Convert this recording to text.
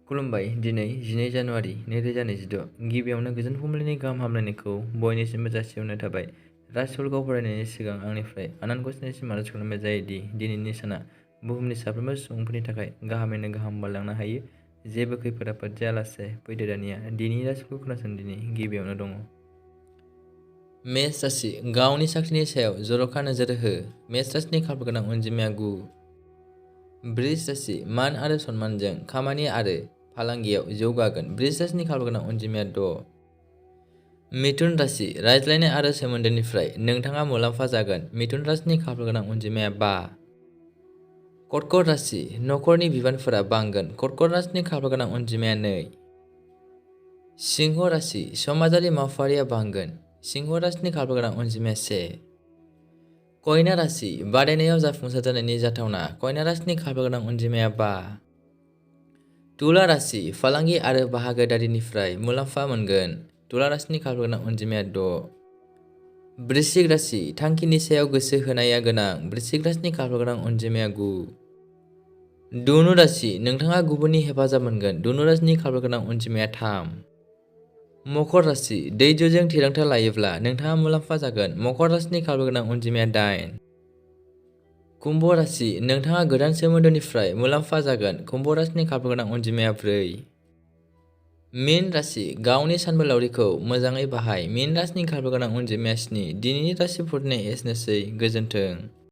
खुलुमबाय दिनै 12 जानुवारि 2026 गिबियावनो गोजोन फुंबिलिनि गाहाम हामलायनायखौ बयनिसिमबो जासिहरनाय थाबाय। राजफोरखौ फरायनायनि सिगां आंनिफ्राय आनान गसाइनिसिम आरज खालामनाय जायोदि दिनैनि साना बुहुमनि साफ्रोमबो सुबुंफोरनि थाखाय गाहामैनो गाहाम बारलांनो हायो। जेबो खैफोद आफोद जायालासे फैदो दानिया दिनैनि राशिफोरखौ खोनासंदिनि गिबियावनो दङ। मेष राशि गावनि साख्रिनि सायाव जर'खा नोजोर हो। मेष राशिनि खाफाल गोनां अनजिमाया 9। वृष राशि मान आरो सन्मानजों खामानि आरो फालांगियाव जौगागोन। वृष राशिनि खाफाल गोनां अनजिमाया 6। मिथुन राशि रायज्लायनाय आरो सोमोन्दोनिफ्राय नोंथाङा मुलाम्फा जागोन। मिथुन राशिनि खाफाल गोनां अनजिमाया 5। कर्कट राशि नखरनि बिबानफोरा बांगोन। कर्कट राशिनि खाफाल गोनां अनजिमाया 2। सिंह राशि समाजारि मावफारिया बांगोन। सिंह राशिनि खाफाल गोनां अनजिमाया 1। कन्या राशि बादायनायाव जाफुंसार जानायनि जाथावना। कन्या राशिनि खाफाल गोनां अनजिमाया 5। तुला राशि फालांगि आरो बाहागोदारिनिफ्राय मुलाम्फा मोनगोन। तुला राशिनि खाफाल गोनां अनजिमाया 6। वृश्चिक राशि थांखिनि सायाव गोसो होनाया गोनां। वृश्चिक राशिनि खाफाल गोनां अनजिमाया 9। धनु राशि नोंथाङा गुबुननि हेफाजाब मोनगोन। धनु राशिनि खाफाल गोनां अनजिमाया 3। मकर राशि धैर्यजों थिरांथा लायोब्ला नोंथाङा मुलाम्फा जागोन। मकर राशिनि खाफाल गोनां अनजिमाया 8। कुम्भ राशि नोंथाङा गोदान सोमोन्दोनिफ्राय मुलाम्फा जागोन। कुम्भ राशिनि खाफाल गोनां अनजिमाया 4। मीन राशि गावनि सानबोलावरिखौ मोजाङै बाहाय। मीन राशिनि खाफाल गोनां अनजिमाया 7। दिनैनि राशिफोरनि एसेनोसै गोजोन्थों।